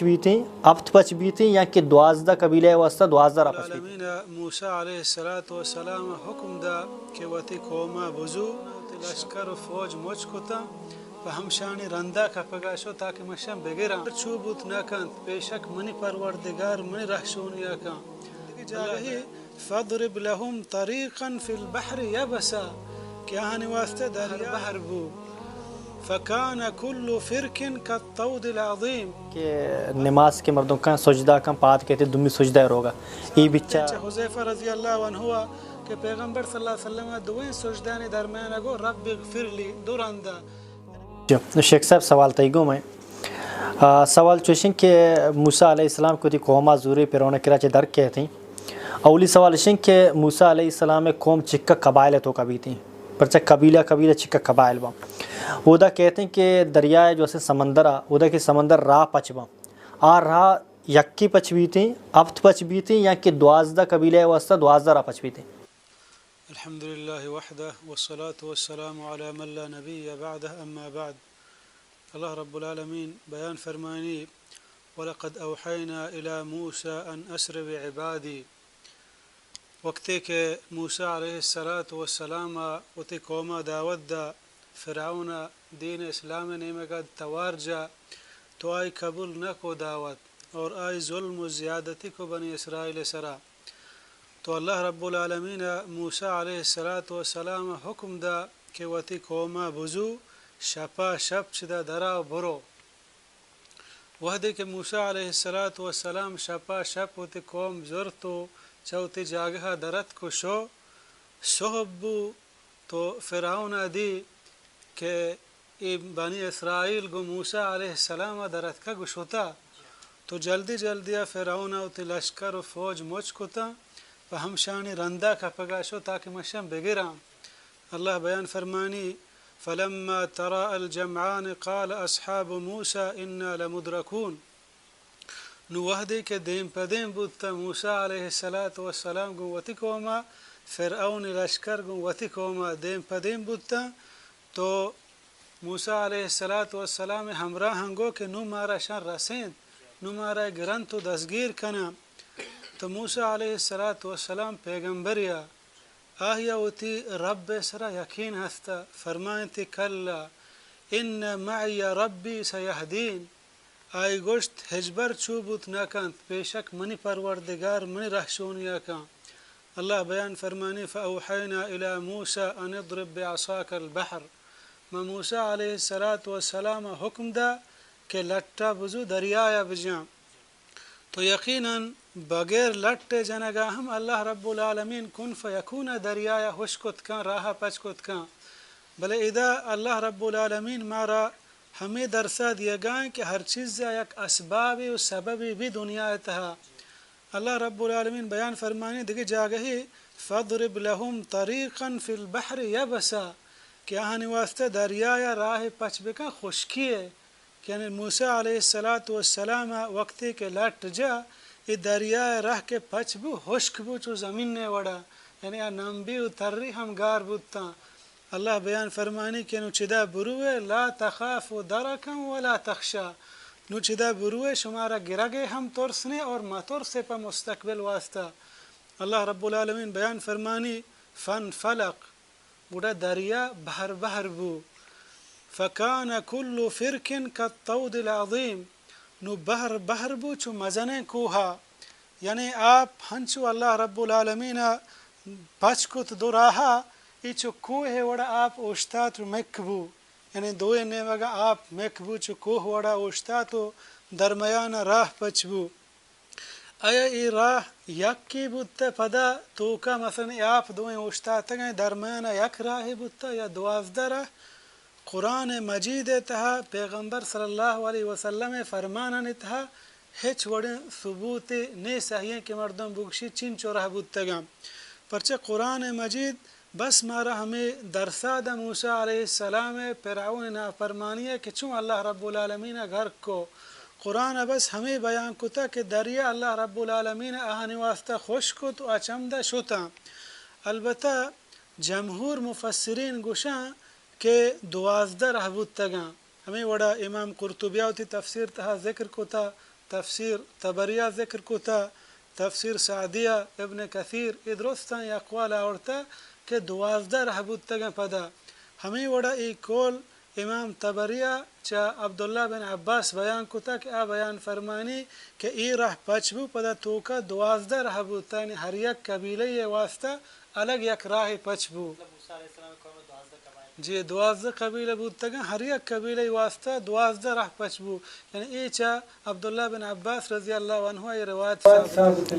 بیتیں، Hapta pitch بیتیں، یا کہ دوازدہ قبیلہ ءِ واستہ دوازدہ راہ پچ بیتیں۔ العالمین موسیٰ علیہ الصلوۃ والسلام ءَ حکم دا کہ وتی قوم ءَ بزو، وتی لشکر و فوج مچ کتاں، پہ ہمشانی رندا کپگا شو تاکہ مشاں بگراں۔ چو بوت نہ کنت، بے شک منی پروردگار منی رہشونیا کن۔ دگہ جاگہے، فاضرب لهم طریقا فی البحر یبسا، کہ آہانی واسطہ دریا بہر بو۔ فکان کل فرق کالطود العظیم۔ کہ نماز کہ مردم کن سجدہ کن پاد کیتے دومی سجدہ روگا۔ ای بچا چہ حذیفہ رضی اللہ عنہ وا کہ پیغمبر صلی اللہ علیہ وسلم دوئیں سجدانی درمیان گو رب اغفر لی دو رندا۔ شیخ صاحب، سوال تئی گوما ایں۔ آ، سوال چوشیں کہ موسیٰ علیہ السلام کہ وتی قوما زورے فرعون کرا چہ در کیتیں۔ اولی سوال اشیں کہ موسیٰ علیہ السلام ءِ قوم چکا قبائل ءِ توکا بیتیں؟ پرچہ قبیلہ قبیلہ چکا قبائل باں۔ اودا کیتیں کہ دریائے جو اسے سمندر ءَ، اودا کہ سمندر راہ پچ باں۔ آ راہ یکے پچ بیتیں، ہپت پچ بیتیں، یا کہ دوازدہ قبیلہ ءِ واستہ دوازدہ راہ پچ بیتیں؟ الحمد لله وحده والصلاة والسلام على من لا نبي بعده، أما بعد۔ اللہ رب العالمین بیان فرمانی، ولقد أوحينا إلى موسى أن أسر بعبادي۔ وقتے کہ موسیٰ علیہ الصلوۃ والسلام ءَ وتی قوم ءَ دعوت دا، فرعون ءَ دین اسلام ءِ نیمگ ءَ توار جا، تو آئی قبول نہ کو دعوت، اور آئی ظلم و زیادتی کو بنی اسرائیل ءِ سرا۔ تو اللہ رب العالمین ءَ موسیٰ علیہ الصلوۃ والسلام ءَ حکم دا کہ وتی قوم ءَ بزو، شپا شپ چدا درا و برو۔ وہدے کہ موسیٰ علیہ الصلوۃ والسلام شپا شپ وتی قوم زرت و چہ وتی جاگہا درتک و شو، سہب بو تو فرعون ءَ دی کہ اے بنی اسرائیل گوں موسیٰ علیہ السلام ءَ درتکگ و شتا، تو جلدی جلدی ءَ فرعون ءَ وتی لشکر و فوج مچ کتاں، پہ ہمشانی رندا کپگا شو تاکہ مشاں بگراں۔ اللہ بیان فرمانی، فلما تراءى الجمعان قال أصحاب موسى إنا لمدركون۔ نوں وہدے کہ دیم پہ دیم بوت موسیٰ علیہ الصلوۃ والسلام گوں وتی قوما، فرعون لشکر گوں وتی قوما دیم پہ دیم بوت، تو موسیٰ علیہ الصلوۃ والسلام ہمراہاں گو کہ نوں مارا شان رسینت، نوں مارا گرنت و دزگیر کناں۔ تو موسیٰ علیہ الصلوۃ والسلام پیغمبریا، آہیا وتی رب سرا یقین ہستا، فرمائنتی، کلا ان معی ربی سیہدین۔ آئی گوشت، ہچبر چو بوت نہ کنت، بے شک منی پروردگار منی رہشونیا کن۔ اللہ بیان فرمانی، فأوحینا الی موسی ان اضرب بعصاک البحر۔ ما موسی علیہ الصلوۃ والسلام ء حکم دا کہ لٹا بزو دریایا بجاں۔ تو یقیناً بغیر لٹ ء جنگا ہم اللہ رب العالمین کن فیکون ء دریایا ہشک کت کن، راہ پچ کت کن۔ بلے ادا اللہ رب العالمین مارا ہمے درسا دیگا انت کہ ہر چیزا یک اسبابے و سببے بی دنیا ء تہا۔ اللہ رب العالمین بیان فرمانی دگہ جاگہے، فاضرب لهم طریقا فی البحر یبسا، کہ آہانی واسطہ دریایا راہ پچ بکن خشکی ء۔ کہ یعنی موسی علیہ الصلوۃ والسلام ء وقتے کہ لٹ جا، اے دریا ء رہ کہ پچ بو، ہشک بو چو زمین ء وڑا، یعنی آ نمبی و تری ہم گار بوتاں۔ اللہ بیان فرمانی کہ نو چدا بروے، لا تخاف درکا ولا تخشا، نو چدا بروے شمارا گرگے ہم ترس نے اور مترسے پہ مستقبل واسطہ۔ اللہ رب العالمین بیان فرمانی، فانفلق، گڑا دریا بہر بہر بو۔ فکان کل فرق کالطود العظیم، نو بہر بہر بو چو مزنیں کوہا۔ یعنی آپ ہنچو اللہ رب العالمین ء پچ کت دو راہا، ای چو کوہ ء وڑا آپ اوشتات و مک بو۔ یعنی دوئیں نیمگا آپ مک بو، چو کوہ وڑا اوشتات و درمیان راہ پچ بو۔ آیا اے راہ یکے بوتہ؟ پدا توکا مثلاً اے آپ دوئیں اوشتاتگیں، درمیانا یک راہے بوتہ یا دوازدہ راہ؟ قرآن مجید ء تہا پیغمبر صلی اللہ علیہ وسلم ء فرمانانی تہا ہچ وڑیں ثبوتے نے صحیح کہ مردم بگشی چنچو راہ بوتگاں۔ پرچہ قرآن مجید بس مارا ہمے درسا دا موسی علیہ السلام ء فرعون نافرمانی ء کہ چون اللہ رب العالمین ء غرق کو۔ قرآن ء بس ہمے بیان کتا کہ دریا اللہ رب العالمین ء آہانی واسطہ خوش کت و آ چمدا شتاں۔ البتہ جمہور مفسرین گوشاں کہ دوازدہ راہ بوتگاں۔ ہمے وڑا امام قرطبی ء وتی تفسیر تہا ذکر کتا، تفسیر طبری ءَ ذکر کتا، تفسیر سعدی ءَ، ابن کثیر، اے درستاں اے اقوال آورتا کہ دوازدہ رہ بوتگاں پدا۔ ہمے وڑا اے قول امام طبری ءَ چہ عبداللہ بن عباس بیان کتا کہ آ بیان فرمانی کہ اے رہ پچ بو، پدا توکا دوازدہ رہ بوتانی ہر یک قبیلہ ءِ واسطہ الگ یک راہے پچ بو۔ جی، دوازدہ قبیلہ بوتگاں، ہر یک قبیلہ ءِ واسطہ دوازدہ رہ پچ بو۔ یعنی اے چہ عبداللہ بن عباس رضی اللہ عنہ ءَ اے روایت ثابت انت۔